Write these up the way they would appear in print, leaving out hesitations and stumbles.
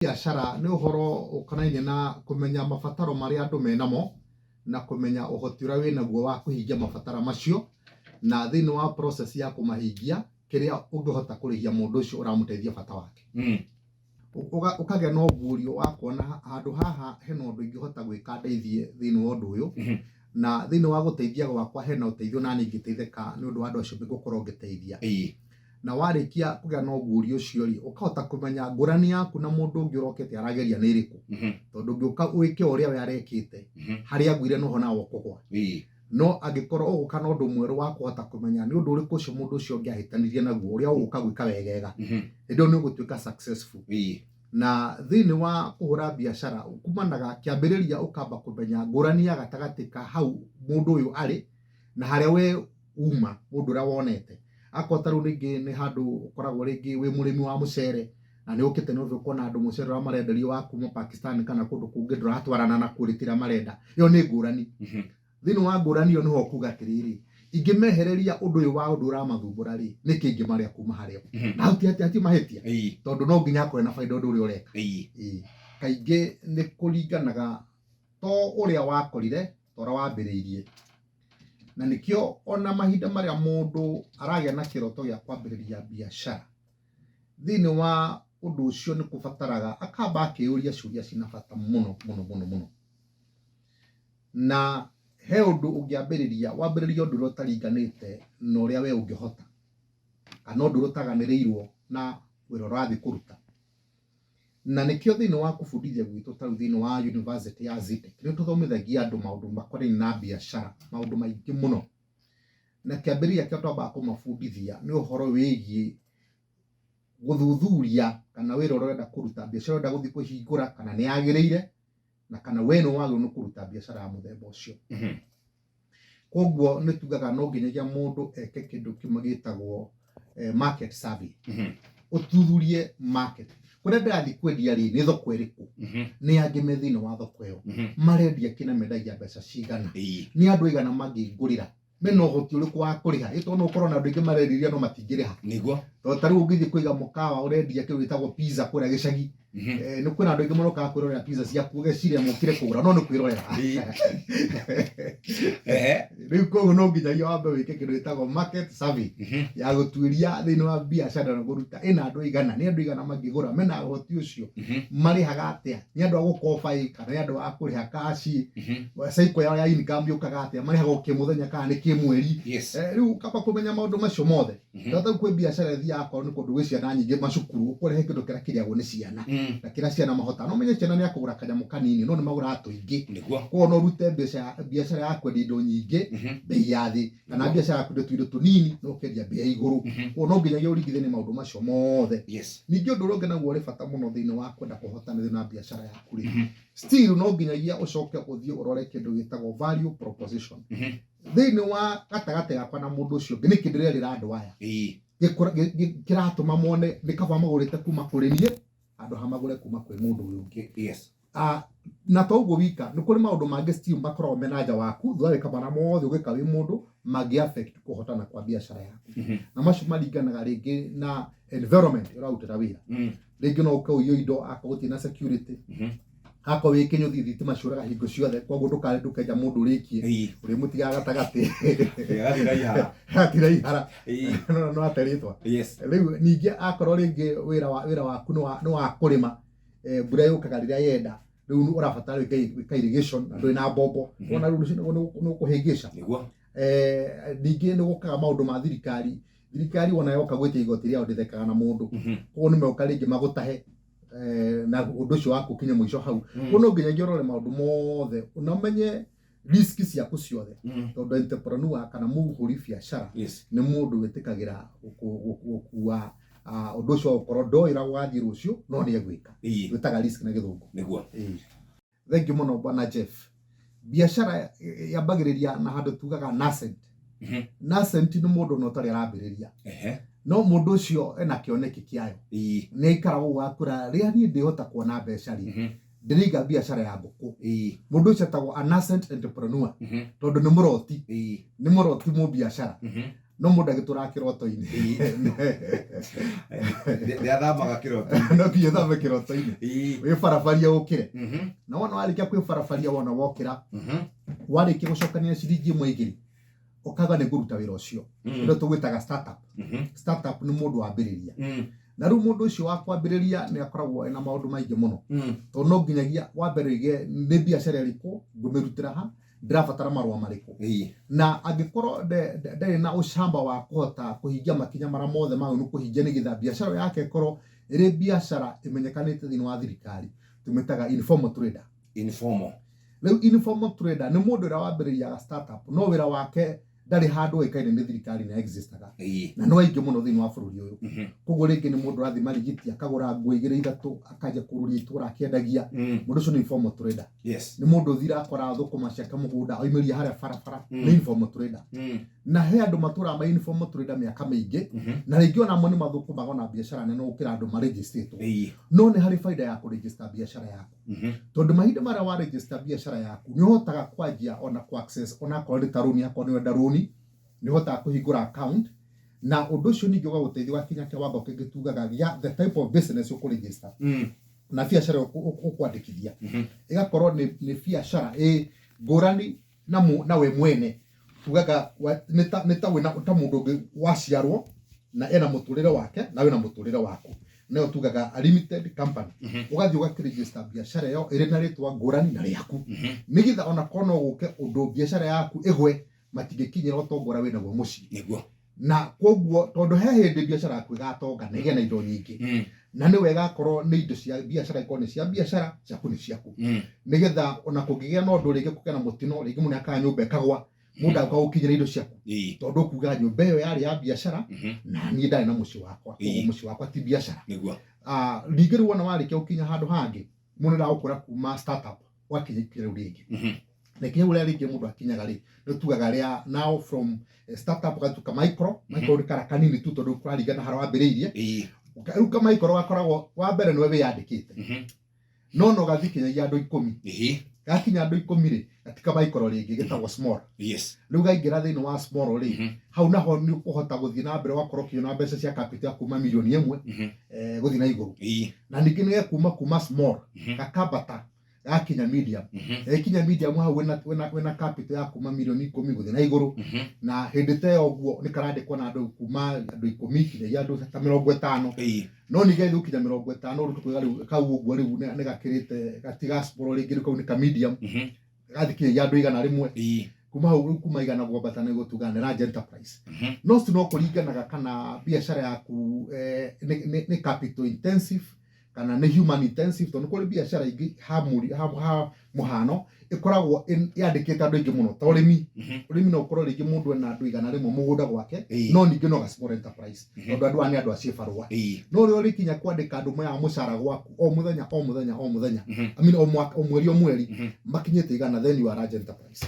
Biacara nĩ ũhoro ũkonainie na kũmenya mabataro marĩa andũ menamo na kũmenya ũhoti ũrĩa wĩnaguo wa kũhingia mabataro macio, na thĩinĩ wa process ya kũmahingia, kĩrĩa ũngĩhota kũrĩhia mũndũ ũcio ũramũteithia bata wake. Ũkagĩa na ũguũrio wa kuona handũ haha hena ũndũ ingĩhota gwĩka ndeithie thĩinĩ wa ũndũ ũyũ, na thĩinĩ wa gũteithia gwakwa hena ũteithio naniĩ ingĩteithĩka nĩ ũndũ wa andũ acio ngũkorwo ngĩteithia. Na warĩkia kũgĩa na ũguũrio ũcio rĩ, ũkahota kũmenya ngũrani yaku na mũndũ ũngĩ ũrokĩte arageria nĩ ĩrĩkũ. Tondũ ũngĩũka wĩke o ũrĩa we arekĩte, harĩa agwire noho nawe ũkũgwa. No angĩkorwo ũgũka na ũndũ mwerũ wa kũhota kũmenya nĩ ũndũ ũrĩkũ ũcio mũndũ ũcio ũngĩ ahĩtanirie naguo, ũrĩa ũgũka gwĩka wegega, hĩndĩ ĩyo nĩ ũgũtuĩka successful. Na thĩinĩ wa kũhũra biacara, kumanaga kĩambĩrĩria ũkamba kũmenya ngũrani ya gatagatĩ ka hau mũndũ ũyũ arĩ na harĩa we uma, mũndũ ũrĩa wonete. Akorwo ta rĩu rĩngĩ nĩ handũ ũkoragwo rĩngĩ wĩ mũrĩmi wa mũcere, na nĩ ũkĩte nĩ ũkona andũ mũcere ũrĩa marenderio wa kuma Pakistan kana kũndũ kũngĩ ndũratwarana na quality ĩrĩa marenda. Ĩyo nĩ ngũrani. Thĩinĩ wa ngũrani ĩyo nĩho ũkuga atĩrĩrĩ, ingĩmehereria ũndũ ũyũ wa ũndũ ũramathumbũra rĩ, nĩkĩ ingĩmarĩa kuma harĩ o? Na hau ti atĩ ti mahĩtia, tondũ no nginya akorwo na baida ũndũ ũrĩa ũreka. Ĩĩ. Kaingĩ nĩ kũringanaga to ũrĩa wakorire, ta ũrĩa wambĩrĩirie. Na nĩkĩo ona mahinda marĩa mũndũ aragĩa na kĩroto gĩa kwambĩrĩria biacara, thĩinĩ wa ũndũ ũcio nĩ kũbataraga akamba akeyũria ciũria cina bata mũno mũno mũno mũno. Na he ũndũ ũngĩambĩrĩria, wambĩrĩrie ũndũ ũrĩa ũtaringanĩte na ũrĩa we ũngĩhota, kana ũndũ ũrĩa ũtaganĩrĩirwo na wĩra ũrĩa ũrathiĩ kũruta. Na nĩkĩo thĩinĩ wa kũbundithia gwitũ ta rĩu thĩinĩ wa university ya Zetech, nĩ tũthomithagia andũ maũndũ makonainie na biacara, maũndũ maingĩ mũno. Na kĩambĩrĩria kĩrĩa twambaga kũmabundithia nĩ ũhoro wĩgiĩ gũthuthuria kana wĩra ũrĩa ũrenda kũruta, biacara ũrenda gũthiĩ kũhingũra kana nĩ yagĩrĩire, na kana we nĩ wagĩrĩirwo nĩ kũruta biacara ya mũthemba ũcio. Koguo nĩ tugaga no nginyagia mũndũ eke kĩndũ kĩmwe gĩtagwo market survey. Ũthuthurie market. Kũrĩa ndĩrathiĩ kwendia rĩ, nĩ thoko ĩrĩkũ? Nĩ angĩ me thĩinĩ wa thoko ĩyo? Marendia kĩ na mendagia mbeca cigana? Nĩ andũ aigana mangĩngũrĩra? Mena ũhoti ũrĩkũ wa kũrĩha? Ĩ tondũ no ũkorwo na andũ aingĩ marendia no matingĩrĩha. Tondũ ta rĩu ũngĩthiĩ kũiga mũkawa ũrendia kĩndũ gĩtagwo pizza kũrĩa gĩcagi, nĩ kwĩna andũ aingĩ marokaga kwĩrorera pizza ciaku ũgeciria mokire kũgũra no nĩ kwĩrorera. Rĩu koguo no nginyagia wambe wĩke kĩndũ gĩtagwo market survey ya gũtuĩria thĩinĩ wa biacara ĩno ngũruta ĩna andũ aigana, nĩ andũ aigana mangĩgũra, mena ũhoti ũcio, marĩhaga atĩa, nĩ andũ a gũkoba ĩ kana nĩ andũ a kũrĩha cash, cycle yao ya income yũkaga atĩa, marĩhaga o kĩmũthenya kana nĩ kĩmweri. Rĩu ũkamba kũmenya maũndũ macio mothe. Tondũ kwĩ biacara ĩthiaga akorwo nĩ kũndũ gwĩ ciana nyingĩ macukuru, ũkũrehe kĩndũ kĩrĩa kĩrĩagwo nĩ ciana na kĩrĩa ciana mahotaga. No ũmenye ciana nĩ akũgũra kanyamũ kanini no nĩ magũraga tũingĩ. Koguo no ũrute mbeca biacara ya kwendia indo nyingĩ bei ya thĩ, kana biacara ya kwendia tũindo tũnini no ũkendia bei ya igũrũ. Koguo no nginyagia ũringithanie maũndũ macio mothe. Ningĩ ũndũ ũrĩa ũngĩ naguo ũrĩ bata mũno thĩinĩ wa kwenda kũhotana thĩinĩ wa biacara yaku rĩ, still no nginyagia ũcoke ũthiĩ ũrore kĩndũ gĩtagwo value proposition. Thĩinĩ wa gatagatĩ gakwa na mũndũ ũcio ũngĩ, nĩkĩ ndĩrerĩra andũ aya? Kĩratũma mone nĩ kaba magũrĩte kuma kũrĩ niĩ handũ ha magũre kuma kwĩ mũndũ ũyũ ũngĩ. Na to ũguo wika, nĩ kũrĩ maũndũ mangĩ still makoragwo mena nja waku, thutha wa gwĩka marĩa mothe ũgĩka wĩ mũndũ, mangĩ affect kũhotana kwa biacara yaku. Na macio maringanaga rĩngĩ na environment ũrarutĩra wĩra. Rĩngĩ no ũke ũiywo indo akorwo gũtirĩ na security. Akorwo wĩ kĩnyũthi thitima ciũraga hingo ciothe, koguo ndũkarĩ ndũkenja mũndũ ũrĩkie, ũrĩmũtigaga gatagatĩ. Agatira ihara. Agatira ihara. No, no ate rĩtwa. Rĩu ningĩ akorwo rĩngĩ wĩra waku nĩ wa kũrĩma, mbura yũkaga rĩrĩa yenda, rĩu nĩ ũrabatara gwĩka irrigation na ndũrĩ na mbombo. Wona rĩu nĩ ũkũhĩngĩca. Ningĩ nĩ gũkaga maũndũ ma thirikari. Thirikari wona yoka gwĩtia igoti rĩao ndĩthekaga na mũndũ. Koguo nĩ meũka rĩngĩ magũtahe, na ũndũ ũcio waku ũkinye mũico hau. Koguo no nginyagia ũrore maũndũ mothe na ũmenye risk ciaku ciothe. Tondũ entrepreneur kana mũhũri biacara nĩ mũndũ wĩtĩkagĩra gũkua ũndũ ũcio wa gũkorwo ndoĩ ũrĩa gũgathiĩ rũciũ no nĩ egwĩka. Wĩtaga risk na gĩthũngũ. Thank you mũno Bwana Jeff. Biacara yambagĩrĩria na handũ tugaga nascent. Nascent nĩ mũndũ ona ũtarĩ arambĩrĩria. No mũndũ ũcio ena kĩoneki kĩayo. Nĩ aikaraga ũguo akwĩra rĩrĩa niĩ ndĩhota kuona mbeca rĩ, ndĩrĩiga biacara ya ngũkũ. Mũndũ ũcio etagwo a nascent entrepreneur. Tondũ nĩ mũroti. Nĩ mũroti mũbiacara. No mũndũ agĩtũraga kĩroto-inĩ. Nĩathamaga kĩroto. No nginya ũthame kĩroto-inĩ, wĩbarabarie ũkĩre. Na wona warĩkia kwĩbarabaria, wona wokĩra, warĩkia gũcokania ciringi ĩmwe igĩrĩ, ũkauga nĩ ngũruta wĩra ũcio. Ĩno tũgwĩtaga startup. Startup nĩ mũndũ wambĩrĩria. Na rĩu mũndũ ũcio wa kwambĩrĩria nĩ akoragwo ena maũndũ maingĩ mũno, tondũ no nginyagia wambere ũige nĩ biacara ĩrĩkũ ngũmĩrutĩra ha, ndĩrabatara marũa marĩkũ. Na angĩkorwo ndarĩ na ũcamba wa kũhota kũhingia makinya marĩa mothe magĩrĩirwo kũhingia nĩgetha biacara ĩyo yake ĩkorwo ĩrĩ biacara ĩmenyekanĩte thĩinĩ wa thirikari, tũmĩtaga informal trader. Informal. Rĩu informal trader nĩ mũndũ ũrĩa wambĩrĩriaga startup, no wĩra wake ndarĩ handũ ũĩkaine nĩ thirikari na existaga. Na no aingĩ mũno thĩinĩ wa bũrũri ũyũ. Koguo rĩngĩ nĩ mũndũ ũrathiĩ Marigiti akagũra nguo igĩrĩ ithatũ, akanjia kũrũria itũra akĩendagia. Mũndũ ũcio nĩ informal trader. Nĩ mũndũ ũthire akora thũkũma ciake mũgũnda, oimĩria harĩa barabara. Nĩ informal trader. Na he andũ matũraga ma informal trader mĩaka mĩingĩ. Na rĩngĩ ona mo nĩ mathũkũmaga ona biacara nene gũkĩra andũ marĩnjĩstĩtwo. No nĩ harĩ baida ya kũrĩnjĩsta biacara yaku, tondũ mahinda marĩa wa register biacara yaku nĩ ũhotaga kwanjia ona ku access ona akorwo nĩ ta rũni, akorwo nĩ ũrenda rũni, nĩ ũhotaga kũhingũra account, na ũndũ ũcio ningĩ ũgagũteithia ũgakinya kĩwango kĩngĩ tugaga gĩa the type of business ũkũregister. Na biacara ũkwandĩkithia ĩgakorwo nĩ biacara ĩ ngũrani na we mwene. Tugaga nĩ ta wĩna ta mũndũ ũngĩ waciarwo na ena mũtũrĩre wake na wĩna mũtũrĩre waku, nayo tugaga a limited company. Ũgathiĩ ũgakĩregister biacara ĩyo ĩrĩ na rĩtwa ngũrani na rĩaku, nĩgetha ona korwo no gũke ũndũ biacara yaku ĩgwe, matingĩkinyĩra ũtonga ũrĩa wĩnaguo mũciĩ. Na koguo tondũ he hĩndĩ biacara yaku ĩgatonga na ĩgĩe na indo nyingĩ, na nĩ wega akorwo nĩ indo cia biacara ikorwo nĩ cia biacara, ciaku nĩ ciaku, nĩgetha ona kũngĩgĩa na ũndũ, rĩngĩ kũgĩa na mũtino, rĩngĩ mũndũ nĩakaga nyũmba ĩkagwa, mũndũ agũka gũkinyĩra indo ciaku, tondũ ũkuga nyũmba ĩyo yarĩ ya biacara na niĩ ndarĩ na mũciĩ wakwa, koguo mũciĩ wakwa ti biacara. Ah, ningĩ rĩu wona warĩkia gũkinya handũ hangĩ, mũndũ nĩaragũkũra kuma startup wakinya ikinya rĩu rĩngĩ. Na ikinya rĩu rĩa rĩngĩ mũndũ akinyaga rĩ, nĩ tugaga rĩa now from startup gatuĩka micro. Micro nĩ kara kanini tu, tondũ kũraringana harĩa wambĩrĩirie. Rĩu ka micro gakoragwo wa mbere nĩwe wĩyandĩkĩte, no gathiĩ kinyagia andũ 10. Gakinya andũ 10 rĩ, gatika micro rĩngĩ, gĩtagwo small. Rĩu gaingĩra thĩinĩ wa small rĩ, hau naho nĩ ũkũhota gũthiĩ na mbere, ũgakorwo ũkĩona mbeca cia capital ya kuma mirioni 1 gũthiĩ na igũrũ. Na ningĩ nĩ gekuma small gakambata gakinya medium. Gagĩkinya medium, hau wĩna capital ya kuma mirioni 10 gũthiĩ na igũrũ. Na hĩndĩ ta ĩyo ũguo nĩ karandĩkwo na andũ kuma andũ 10 kinyagia andũ ta 50. No ningĩ gũkinya 50 rĩu tũkuiga rĩu kau ũguo rĩu nĩ gakĩrĩte, gatiga small rĩngĩ, rĩu kau nĩ ka medium. Gathiĩ kinyagia andũ 100. Kuma hau rĩu, kuma 100 gwambata nĩguo tugaga nĩ large enterprise. No still no kũringanaga kana biacara yaku nĩ capital intensive kana nĩ human intensive, tondũ nĩ kũrĩ biacara ingĩ ha mũhano ĩkoragwo yandĩkĩte andũ aingĩ mũno ta ũrĩmi. Ũrĩmi no ũkorwo rĩngĩ mũndũ ena andũ 100 mũgũnda gwake, no ningĩ no ga small enterprise, tondũ andũ aya nĩ andũ a ciĩbarũa. No rĩrĩa ũrĩkinya kwandĩka andũ moyaga mũcara gwaku o mũthenya o mũthenya o mũthenya, I mean, o mwaka, o mweri o mweri, makinyĩte 100, then you are large enterprise.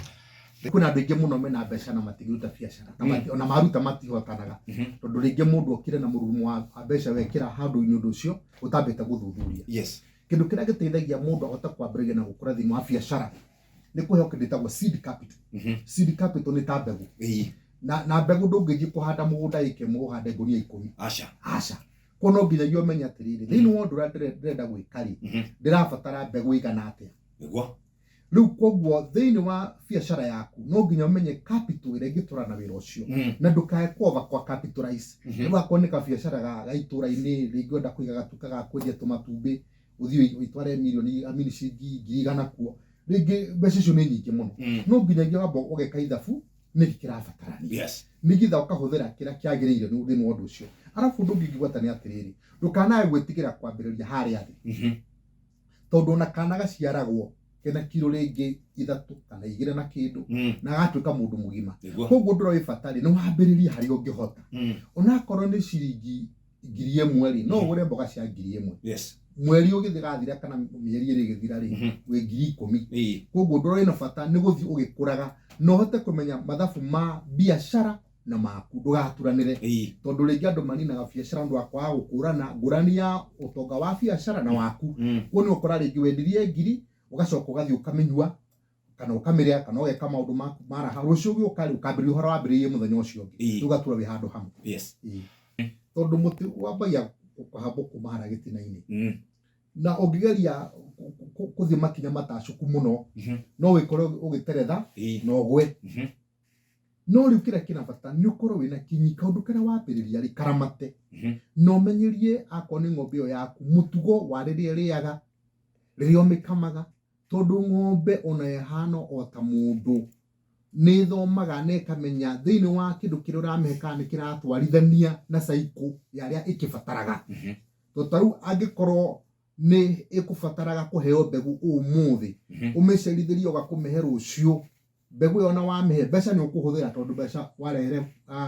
Kwĩna andũ aingĩ mũno mena mbeca na matingĩruta biacara na ona maruta matihotanaga, tondũ rĩngĩ mũndũ okire na mũrurumo wa mbeca wekĩra handũ-inĩ ũndũ ũcio ũtambĩte gũthuthuria. Kĩndũ kĩrĩa gĩteithagia mũndũ ahote kwambĩrĩria na gũkũra thĩinĩ wa biacara nĩ kũheo kĩndũ gĩtagwo seed capital. Seed capital nĩ ta mbegũ. Na mbegũ ndũngĩthiĩ kũhanda mũgũnda ĩka ĩmwe ũhande ngũnia 10. Aca. Aca, ko no nginyagia ũmenye atĩrĩrĩ, thĩinĩ wa ũndũ ũrĩa ndĩrenda gwĩka rĩ, ndĩrabatara mbegũ ĩigana atĩa. Rĩu koguo thĩinĩ wa biacara yaku no nginya ũmenye capital ĩrĩa ĩngĩtwarana na wĩra ũcio, na ndũkae ku over kwa capitalize. Rĩu akorwo nĩ kabiacara ga itũra-inĩ, rĩngĩ ũrenda kũiga gatuka ga kwendia tũmatumbĩ, ũthiĩ ũitware mirioni, I mean, ciringi 100,000 kuo, rĩngĩ mbeca icio nĩ nyingĩ mũno. No nginyagia wamba ũgeka ithabu nĩkĩ kĩrabatarania, nĩgetha ũkahũthĩra kĩrĩa kĩagĩrĩire nĩ thĩinĩ wa ũndũ ũcio. Arabu ũndũ ũngĩ ingĩgweta nĩ atĩrĩrĩ, ndũkanae gwĩtigĩra kwambĩrĩria harĩa thĩ, tondũ ona kana gaciaragwo kena kiro rĩngĩ 3 kana 2 na kĩndũ, na agatuĩka mũndũ mũgima. Koguo ũndũ ũrĩa wĩ bata rĩ, nĩ wambĩrĩrie harĩa ũngĩhota. Onakorwo nĩ ciringi 1000 rĩ, no ũgũre mboga cia 1000. Mweri ũgĩthira gathira kana mĩeri 2 ĩgĩthira rĩ, wĩ 10,000. Koguo ũndũ ũrĩa wĩna bata nĩ gũthiĩ ũgĩkũraga na ũhote kũmenya mathabu ma biacara na maku, ndũgaturanĩre, tondũ rĩngĩ andũ maninaga biacara ũndũ wa kwaga gũkũrana ngũrani ya ũtonga wa biacara na waku. Kuo nĩ ũkora rĩngĩ wendirie 1000, ũgacoka ũgathiĩ ũkamĩnyua. Kana ũkamĩrĩa kana ũgeka maũndũ maku maraha, rũciũ ũgĩũka rĩ, ũkambĩrĩria ũhoro wambĩrĩirie mũthenya ũcio ũngĩ. Rĩu ũgatura wĩ handũ hamwe. Ĩĩ. Tondũ mũtĩ wambagia kũhambwo kuma harĩa gĩtina-inĩ. Na ũngĩgeria kũthiĩ makinya matacũku mũno, no wĩkore ũgĩteretha na ũgwe. No rĩu kĩrĩa kĩna bata nĩ ũkorwo wĩna kinyi, kaũndũ karĩa wambĩrĩria rĩ, karamate. Na ũmenyerie akorwo nĩ ng'ombe ĩyo yaku mũtugo wa rĩrĩa ĩrĩaga, rĩrĩa ũmĩkamaga, tondũ ng'ombe ona ĩhana o ta mũndũ, nĩ ĩthomaga na ĩkamenya thĩinĩ wa kĩndũ kĩrĩa ũramĩhe kana nĩ kĩratwarithania na cycle ya arĩa ĩkĩbataraga. Tondũ ta rĩu angĩkorwo nĩ ĩkũbataraga kũheo mbegũ ũmũthĩ, ũmĩcerithĩrie ũgakũmĩhe rũciũ, mbegũ ĩyo ona wamĩhe mbeca nĩ ũkũhũthĩra, tondũ mbeca warehere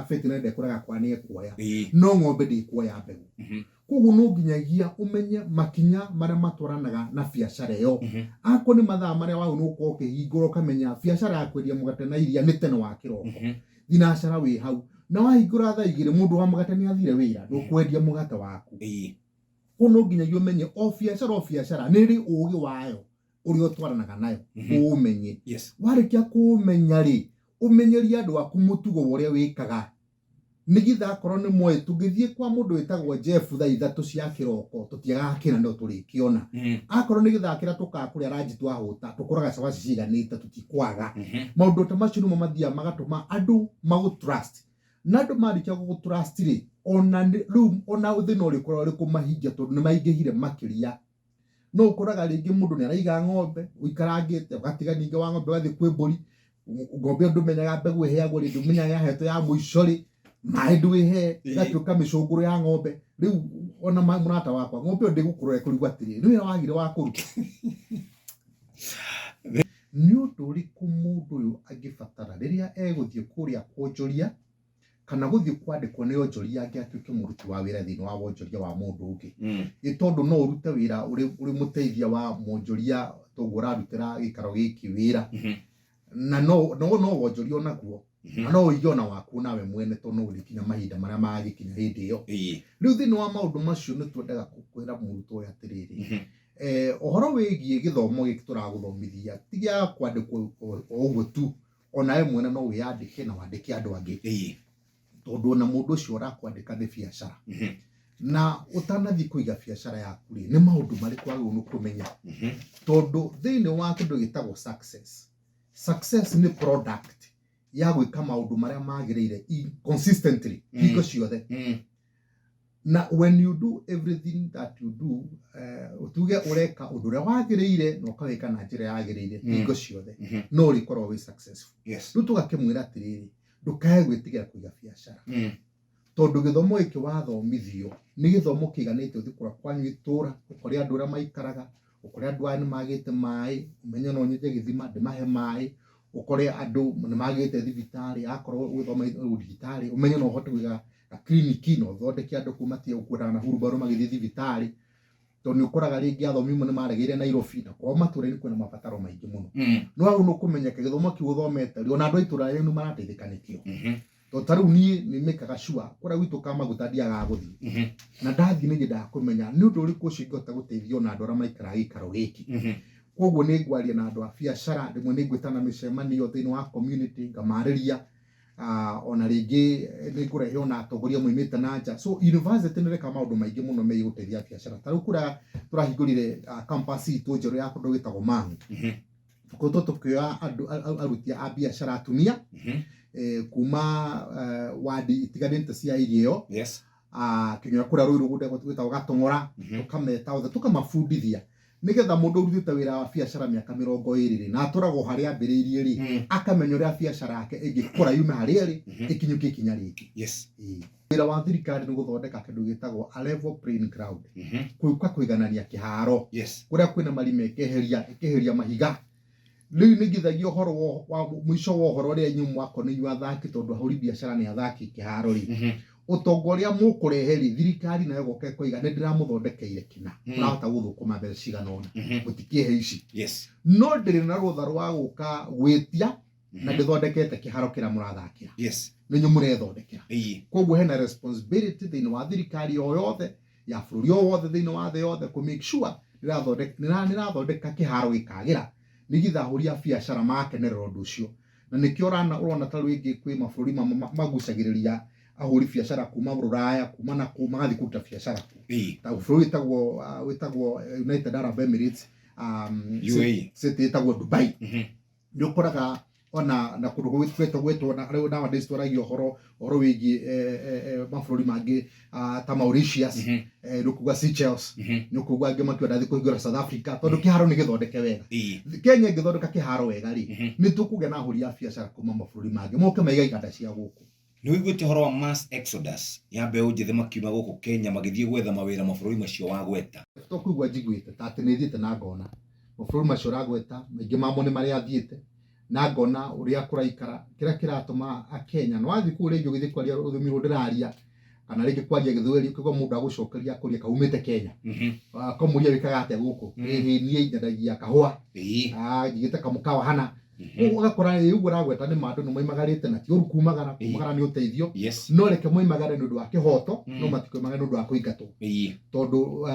fertilizer ndekũrega kwa nĩ ekuoya, no ng'ombe ndĩkuoya mbegũ. Koguo no nginyagia ũmenye makinya marĩa matwaranaga na biacara ĩyo. Akorwo nĩ mathaa marĩa wagĩrĩirwo nĩ gũkorwo ũkĩhingũra, ũkamenya biacara ya kwendia mũgate na iria nĩ tene wa kĩroko, thinacara wĩ hau, na wahingũra thaa 2 mũndũ wa mũgate nĩ athire wĩra, ndũkwendia mũgate waku. Koguo no nginyagia ũmenye o biacara o biacara nĩ ĩrĩ ũgĩ wayo ũrĩa ũtwaranaga nayo, ũũmenye. Warĩkia kũũmenya rĩ, ũmenyerie andũ aku mũtugo wa ũrĩa wĩkaga, nĩgetha akorwo nĩ moĩ tũngĩthiĩ kwa mũndũ wĩtagwo Jeff thaa 3 cia kĩroko tũtiagaga kĩna no tũrĩkĩona. Akorwo nĩ gĩthaa kĩrĩa tũkaga kũrĩa ranji twahũta, tũkoraga cabaci ciiganĩte, tũtikwaga. Maũndũ ta macio nĩmo mathiaga magatũma andũ magũ trust, na andũ marĩkia gũgũ trust rĩ, ona rĩu ona thĩna ũrĩkorwo ũrĩ kũmahingia, tondũ nĩ maingĩhire makĩria. No ũkoraga rĩngĩ mũndũ nĩ araiga ng'ombe ũikarangĩte, ũgatiga ningĩ wa ng'ombe ũgathiĩ kwĩ mbũri, ng'ombe ĩyo ndũmenyaga mbegũ ĩheagwo rĩ, ndũmenyaga yahetwo ya mũico rĩ, maĩ ndwĩhe, ĩgatuĩka mĩcũngũrũ ya ng'ombe. Rĩu ona mũrata wakwa, ng'ombe ĩyo ndĩgũkũrora ĩkũrigwo atĩrĩrĩ, nĩ wĩra wagire wa kũruta. Nĩ ũndũ ũrĩkũ mũndũ ũyũ angĩbatara rĩrĩa egũthiĩ kũrĩa kwonjoria kana gũthiĩ kwandĩkwo nĩ onjoria angĩ atuĩke mũruti wa wĩra thĩinĩ wa wonjoria wa mũndũ ũngĩ? Ĩ tondũ no ũrute wĩra ũrĩ mũteithia wa mwonjoria, toguo ũrarutĩra gĩikaro gĩkĩ wĩra, na no wonjoria onaguo, na no ũige ona waku nawe mwene, tondũ no ũrĩkinya mahinda marĩa magĩkinya hĩndĩ ĩyo. Rĩu thĩinĩ wa maũndũ macio nĩ twendaga kwĩra mũrutwo ũyũ atĩrĩrĩ, ũhoro wĩgiĩ gĩthomo gĩkĩ tũragũthomithia ti gĩa kwandĩkwo o ũguo tu, onawe mwene no wĩyandĩke na wandĩke andũ angĩ. Tondũ ona mũndũ ũcio ũrakwandĩka nĩ biacara. Na ũtanathiĩ kũiga biacara yaku rĩ, nĩ maũndũ marĩkũ wagĩrĩirwo nĩ kũmenya? Tondũ thĩinĩ wa kĩndũ gĩtagwo success, success nĩ product ya gwĩka maũndũ marĩa magĩrĩire consistently, hingo ciothe. Na when you do everything that you do, tuge ũreka ũndũ ũrĩa wagĩrĩire na ũkawĩka na njĩra yagĩrĩire hingo ciothe, no ũrĩkorwo wĩ successful. Rĩu tũgakĩmwĩra atĩrĩrĩ, ndũkae gwĩtigĩra kũiga biacara, tondũ gĩthomo gĩkĩ wathomithio nĩ gĩthomo kĩiganĩte ũthiĩ kũrĩa kwanyu itũra, ũkore andũ ũrĩa maikaraga, ũkore andũ aya nĩ magĩte maĩ, ũmenye no nyenje gĩthima ndĩmahe maĩ, ũkore andũ nĩ magĩte thibitarĩ, akorwo ũgĩthoma thibitarĩ ũmenye no ũhote kũiga kiriniki na ũthondeke andũ kũu matige gũkuĩraga na hurumbarũ magĩthiĩ thibitarĩ, tondũ nĩ ũkoraga rĩngĩ athomi amwe nĩ maregeire Nairobi na kwao matũra-inĩ kwĩna mabataro maingĩ mũno. No hau nĩ ũkũmenyeka gĩthomo kĩu ũthomete rĩ, ona andũ a itũra rĩu nĩ marateithĩka nĩkĩo. Tondũ ta rĩu niĩ nĩ mĩkaga sure kũrĩa gwitũ Kamaguta ndiagaga gũthiĩ, na ndathiĩ nĩ nyendaga kũmenya nĩ ũndũ ũrĩkũ ũcio ingĩhota gũteithia ona andũ arĩa maikaraga gĩikaro gĩkĩ. Koguo nĩ ngwaria na andũ a biacara, rĩmwe nĩ ngwĩtana mĩcemanio thĩinĩ wa community ngamarĩria, ona rĩngĩ nĩ ngũrehe ona atongoria moimĩte na nja. So university nĩ ĩreka maũndũ maingĩ mũno megiĩ gũteithia biacara. Ta rĩu kũrĩa tũrahingũrire campus itũ njerũ ya kũndũ gwĩtagwo Mang'u, tũkoretwo tũkĩoya andũ aruti a biacara atumia kuma wadi itiganĩte cia area ĩyo, kinya kũrĩa Rũirũ gwĩtagwo Gatong'ora, tũkameta othe tũkamabundithia nĩgetha mũndũ ũrutĩte wĩra wa biacara mĩaka 20 rĩ, na atũragwo harĩa ambĩrĩirie rĩ, akamenya ũrĩa biacara yake ĩngĩkũra yume harĩa ĩrĩ ĩkinyũkie ikinya rĩngĩ. Wĩra wa thirikari nĩ gũthondeka kĩndũ gĩtagwo a level playing ground, kũka kũiganania kĩharo, kũrĩa kwĩna marima ĩkeheria ĩkeheria mahiga. Rĩu nĩ ngithagia ũhoro wa mũico wa ũhoro ũrĩa inyuĩ mwakorwo nĩ inyuĩ athaki, tondũ ahũri biacara nĩ athaki kĩharo rĩ, ũtonga ũrĩa mũkũrehe rĩ, thirikari nayo ĩgoka ĩkoiga nĩ ndĩramũthondekeire kĩna, mũrahota gũthũkũma mbeca cigana ũna, mũtikĩhe ici. No ndĩrĩ na rũtha rwa gũka gwĩtia na ndĩthondekete kĩharo kĩrĩa mũrathakĩra. Nĩ inyuĩ mũrethondekera. Koguo hena responsibility thĩinĩ wa thirikari o yothe ya bũrũri o wothe thĩinĩ wa thĩ yothe kũ make sure nĩrathondeka kĩharo gĩkagĩra, Nĩgetha ahũri a biacara makenerera ũndũ ũcio, na nĩkĩo ũrona ta rĩngĩ kwĩ mabũrũri mamwe magucagĩrĩria ahũri biacara kuma Rũraya, kuma na kũ, magathiĩ kũruta biacara kuo, ta bũrũri wĩtagwo United Arab Emirates, UAE. City ĩtagwo Dubai. Nĩ ũkoraga ona na kũndũ gwĩtwo na rĩu nowadays twaragia ũhoro wĩgiĩ mabũrũri mangĩ, ta Mauritius, nĩ ũkuga Seychelles, nĩ ũkuga angĩ makienda thiĩ kũhingũra South Africa, tondũ kĩharo nĩ gĩthondeke wega. Kenya ĩngĩthondeka kĩharo wega rĩ, nĩ tũkũgĩa na ahũri a biacara kuma mabũrũri mangĩ moke maiga iganda cia gũkũ. Nĩ ũiguĩte ũhoro wa mass exodus ya mbeũ njĩthĩ makiuma gũkũ Kenya magĩthiĩ gwetha mawĩra mabũrũri macio wagweta? To kũigua njiguĩte, ta atĩ nĩ thiĩte na ngona mabũrũri macio ũragweta, maingĩ mamo nĩ marĩa thiĩte na ngona ũrĩa kũraikara. Kĩrĩa kĩratũma akenya nĩ wathiĩ kũu rĩngĩ ũgĩthiĩ kwaria rũthiomi rũrũ ndĩraria, kana rĩngĩ kwaria gĩthweri, ũkaigua mũndũ agũcokeria akũria kaumĩte Kenya, akamũria wĩkaga atĩa gũkũ. Ĩhĩ, niĩ nyendagia kahũa. Njigĩte kamũkawa hana. Ũguo ũgakora ĩ ũguo ũragweta nĩ ma andũ nĩ moimagarĩte, na ti ũru kumagara. Kumagara nĩ ũteithio. No reke moimagare nĩ ũndũ wa kĩhoto, no matikoimagare nĩ ũndũ wa kũingatwo, tondũ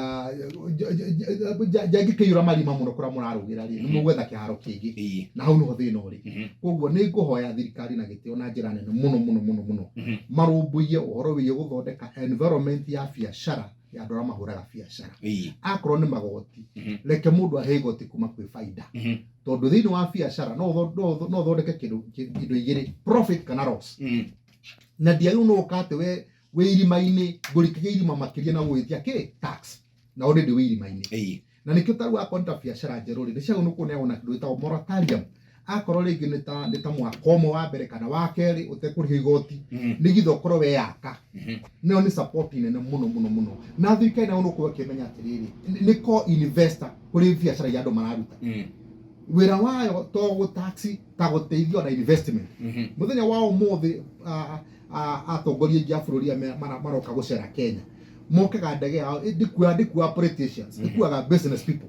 nja ĩngĩkĩiyũra marima mũno kũrĩa mũrarũgĩra rĩ, nĩ mũgwetha kĩharo kĩngĩ, na hau nĩho thĩna ũrĩ. Koguo nĩ ngũhoya thirikari na gĩtĩo na njĩra nene mũno mũno mũno mũno, marũmbũiye ũhoro wĩgiĩ gũthondeka environment ya biacara ya andũ arĩa mahũraga biacara. Akorwo nĩ magoti, reke mũndũ ahe igoti kuma kwĩ baida, tondũ thĩinĩ wa biacara no ũthondeke kĩndũ indo igĩrĩ, profit kana loss, na ndiagĩrĩirwo nĩ gũka atĩ we wĩ irima-inĩ ngũrikagia irima makĩria na gũgwĩtia kĩ tax na already wĩ irima-inĩ. Na nĩkĩo tarĩu akorwo nĩ ta biacara njerũ rĩ, nĩ ciagĩrĩirwo nĩ kũneanwo na kĩndũ gĩtagwo moratorium, akorwo rĩngĩ nĩ ta mwaka ũmwe wa mbere kana wa kerĩ ũtekũrĩha igoti, nĩgetha ũkorwo weyaka. Nayo nĩ support nene mũno mũno mũno, na thirikari nayo nĩ ũkorwo ĩkĩmenya atĩrĩrĩ, nĩ co-investor kũrĩ biacara iria andũ mararuta. Wĩra wayo to gũtax, ta gũteithio na investment. Mũthenya wa ũmũthĩ, atongoria aingĩ a bũrũri arĩa maroka gũcera Kenya mokaga ndege yao ndĩkuaga politicians, ĩkuaga business people,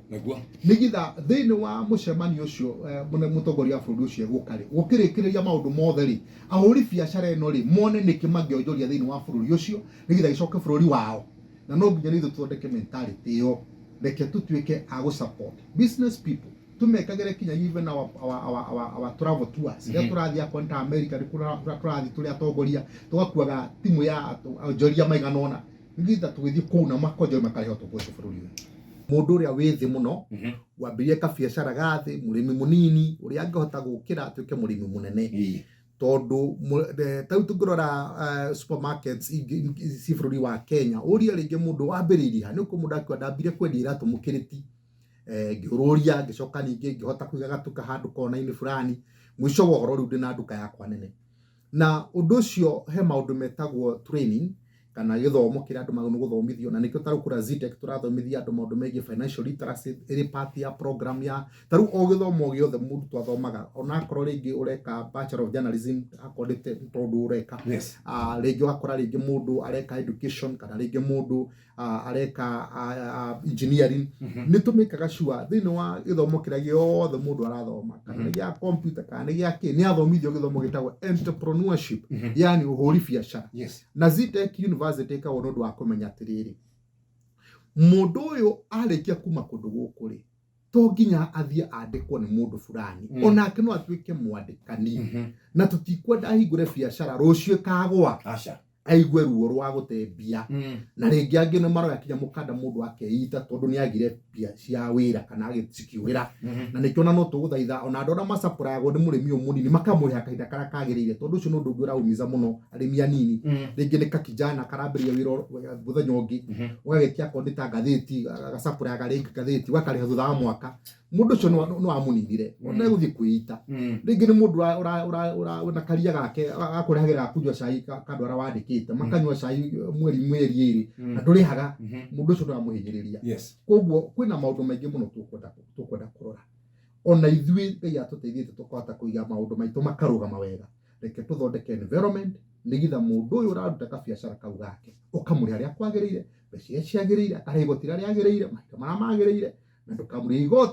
nĩgetha thĩinĩ wa mũcemanio ũcio, mũtongoria wa bũrũri ũcio egũka rĩ, gũkĩrĩkĩrĩria maũndũ mothe rĩ, ahũri biacara ĩno rĩ, mone nĩkĩ mangĩonjoria thĩinĩ wa bũrũri ũcio, nĩgetha gĩcoke bũrũri wao. Na no nginya nĩ ithuĩ tũthondeke mentality ĩyo, reke tũtuĩke a gũ support business people, tumekagĩre kinya even our travel tours rĩrĩa tũrathiĩ, akorwo nĩ ta America, nĩ tũrathiĩ tũrĩ atongoria, tũgakuaga timu ya onjoria maigana ũna, nĩgetha tũgĩthiĩ kũu na makonjoria makarĩha ũtonga ũcio bũrũri ũyũ. Mũndũ ũrĩa wĩ thĩ mũno, wambĩrĩrie kabiacara ga thĩ, mũrĩmi mũnini ũrĩa angĩhota gũkĩra atuĩke mũrĩmi mũnene, tondũ tarĩu tũngĩrora supermarkets ingĩ ci bũrũri wa Kenya, ũrie rĩngĩ mũndũ wambĩrĩirie ha, nĩ ũkũ mũndũ akiuga ndambire kwendia iratũ mũkĩrĩti, ngĩũrũria, ngĩcoka ningĩ ngĩhota kũiga gatuka handũ kona-inĩ fulani, mũico wa ũhoro rĩu ndĩna nduka yakwa nene. Na ũndũ ũcio he maũndũ metagwo training kana gĩthomo kĩrĩa andũ magĩrĩirwo gũthomithio, na nĩkĩo tarĩu kũrĩa Zetech tũrathomithia andũ maũndũ megiĩ financial literacy ĩrĩ part ya program ya tarĩu o gĩthomo gĩothe mũndũ twathomaga, onakorwo rĩngĩ ũreka Bachelor of Journalism, akorwo nĩ tondũ ũreka, rĩngĩ ũgakora rĩngĩ mũndũ areka education, kana rĩngĩ mũndũ areka engineering, nĩ tũmĩkaga sure thĩinĩ wa gĩthomo kĩrĩa gĩothe mũndũ arathoma, kana nĩ gĩa computer kana nĩ gĩa kĩ, nĩ athomithio gĩthomo gĩtagwo entrepreneurship, yani ũhũri biacara. Na Zetech University ĩkagwo nĩ ũndũ wa kũmenya atĩrĩrĩ, mũndũ ũyũ arĩkia kuma kũndũ gũkũ rĩ, to nginya athiĩ andĩkwo nĩ mũndũ fulani, onake no atuĩke mwandĩkani, na tũtikwenda ahingũre biacara rũciũ ĩkagũa, Aca. Aigue ruo rwa gũte mbia, na rĩngĩ angĩ nĩ maroya kinya mũkanda mũndũ akeita tondũ nĩ agire mbia cia wĩra kana agĩcikiũrĩra. Na nĩkĩo ona no tũgũthaitha ona andũ arĩa macapũragwo nĩ mũrĩmi ũyũ mũnini makamũrĩha kahinda karĩa kagĩrĩire, tondũ ũcio nĩ ũndũ ũngĩ ũraumiza mũno arĩmi anini. Rĩngĩ nĩ kakijana karambĩrĩria wĩra mũthenya ũngĩ, ũgagĩtia akorwo nĩ ta ngathĩti, gacapũraga rĩngĩ ngathĩti, ũgakarĩha thutha wa mwaka, mũndũ ũcio nĩ wamũninire, ona egũthiĩ kwĩita. Rĩngĩ nĩ mũndũ wĩna karia gake gakũrehagĩra gakunyua cai, kandũ arĩa wandĩkĩte makanyua cai mweri mweri ĩrĩ, na ndũrĩhaga, mũndũ ũcio ndũramũhinyĩrĩria. Koguo kwĩna maũndũ maingĩ mũno tũkwenda kũrora. Ona ithuĩ Ngai atũteithĩtie tũkahota kũiga maũndũ maitũ makarũgama wega, reke tũthondeke environment nĩgetha mũndũ ũyũ ũraruta kabiacara kau gake ũkamũrĩha harĩa kwagĩrĩire, mbeca iria ciagĩrĩire, akarĩha igoti rĩrĩa rĩagĩrĩire, mahinda marĩa magĩrĩire, na ndũkamũrĩhe igoti.